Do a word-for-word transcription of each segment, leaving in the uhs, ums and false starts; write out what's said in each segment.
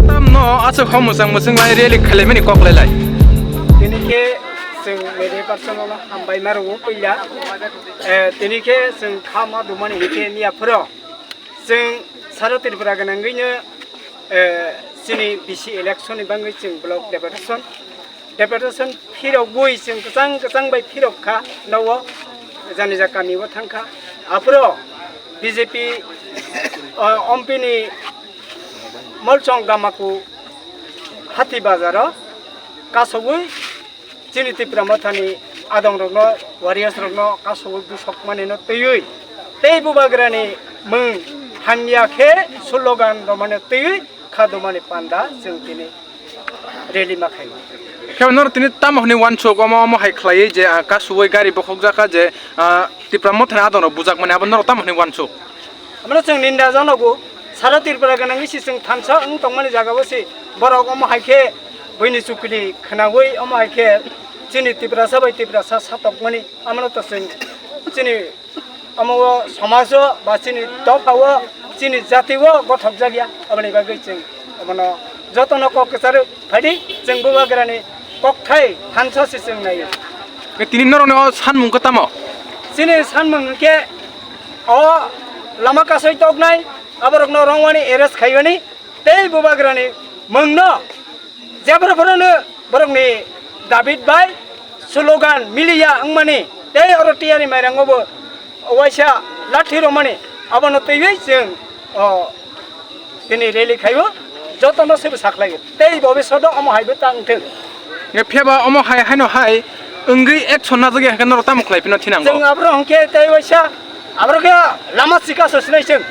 Tamno aswk hom mwchang mwchang lai rally khailaimani kok lailai. Tini khe chwng media person no hambai ma rwo puila. Eh, tini khe chwng kha ma dumani hinkhe miya phuro. Chwng sara Tripura gwnangwino, eh, chini B C election ni bagwi chwng block deputation, deputation phirogwi chwng kwchang kwchang bai phirok kha nogo, jani ja kami o thang kha. Aphuru B J P, o, M P ni Molchong Gamaku Hati Bazar o kasogwi chini Tipra Mothani adongrokno, warriors rokno kasugwi busokmanino twiwi tei Bubagrani mwng hamya khe slogan romano twiwi kha dumani panda chwng tini rally ma khaio. Khe norok tini tamo hwnwi uansuk omo, omo hai khlaiwi je, ah, kasugwi gari bokhokjak kha je, ah, Tipra Mothani adongrok bujakmani abo norok tamo hwnwi uansuk? Abono chwng ninda janogo, sara Tripura gwnangwi se chwng thansa wng tongmani jagao se borok omo hai khe buini chukli khwnawi omo hai khe chini Tiprasa bai Tiprasa satokmani, abono to chwng chini omo o somajo ba chini dophao chini jatio gothokjakya, aboni bagwi chwng abono jotono kok kwcharo phaidi chwng Bubagrani kokthai thansa se chwng naio. Tini norokni o sanmung khe tamo? Chini sanmung hwnkhe o lama kasai toknai, aborokno rongwani arrest khaiyoni tei Bubagrani mwngno jebra phorono borokni David bai slogan miliya wngmani tei oro tiyari mairango bo waisa lathi romani abono twiwi chwng o tini rally khaibo jotono sebo sakhlaiyo tei bobishodo omo haibo ta wngthwng. Nge phiyaba omo hai haino hai wngwi action najagya hwnkhe norok tamo khlai phino thinango? Chwng abro hwnkhe tei waisa Aboro khe lama sika sosnai chwng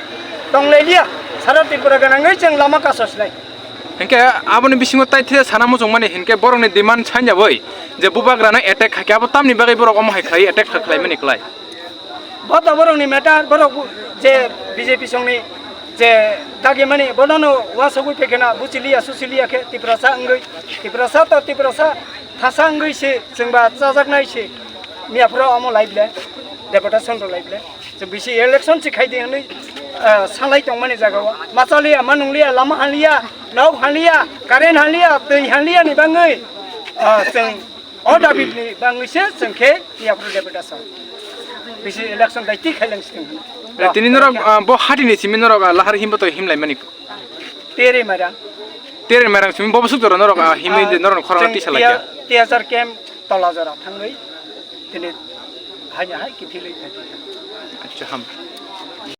tonglailiya, sara Tripura ganangwi chwng lama ka sosnai. Hinkhe aboni bisingo taithe sana muchungmani hinkhe borokni demand sanyawi je bubagrano attack khaikhe abo tamni bagwi borok omo hai khlai attack khlaimani klai. Bo to borokni matter, borok je B J P songni je dagimani bonono wasogwi phekhena buchiliya susiliya khe Tiprasa wngwi, Tiprasa to Tiprasa thasa wngwi se chwngba chajaknai se miyaphuru omo laible, deputation rok laible. Chwng bisi election se khaidi hwnwi, ah, salai tongmani jagao. Machaliya, manungliya, lama haliya, nok haliya, current haliya, twi haliya ni bangwi, ah, chwng o dabi ni bangwi se chwng khe yaphuru deputation. Bisi election dai ti khailang sitwng hwnwi. Eh, tini norok, ah, bo hati ni simi norok, ah, lahar himbo to himlai mani. Tere Mairang. Tere Mairang simi bo bwswk jora norok, ah, himwi de norok khorang tisa laikya. Tiyazar camp tola jora thangwi tini haino hai kiphilwi thangkha. Acha ham.